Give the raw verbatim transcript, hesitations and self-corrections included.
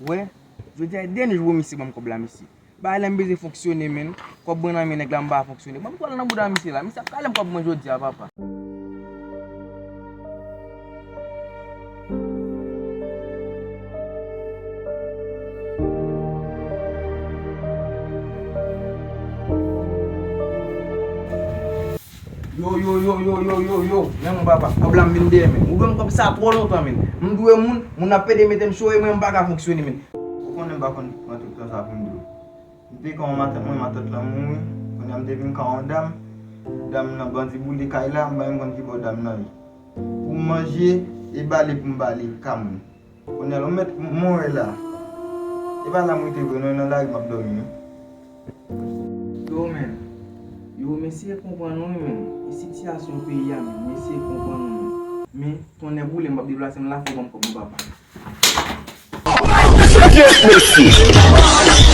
Wè, jodi a e dènye jou pou misye ban m kòb la, mesye. Bagay la m bezwen fonksyone, menn. Kòb mwen nan men nèg la, m pa fonksyone. Ban m twal nan bouda misye la. Misye ap kale m kòb mwen jodi a, papa. Yo, yo, yo, yo, yo, yo, yo. Men mwen papa, kòb la m vin dèyè, men. Ou dwe m kòb sa twò lontan, men. M dwe moun, moun ap pede mete m cho e mwen m pa ka fonksyone, men. Ou konnen m pa konn pran tout tan sa pou m di w. M te ka yon matant, mwen matant lan mouri. Kounye a m te vin ka yon dam. Dam nan bandi boule kay la, m pa menm konn ki bò dam nan ye. Pou m manje, e bale pou m bale ka moun. Kounye a la, ou mèt mwen wè la. E pa la m rete vre non, e nan lari m ap dòmi wi. Yo, men. Yo, m eseye konprann ou wi, men. E sitiyasyon peyi a, men. M eseye konprann ou, men. Men, tonnè boule, m p ap deplase, m la fè ban m kòb mwen papa. Yes, mesye.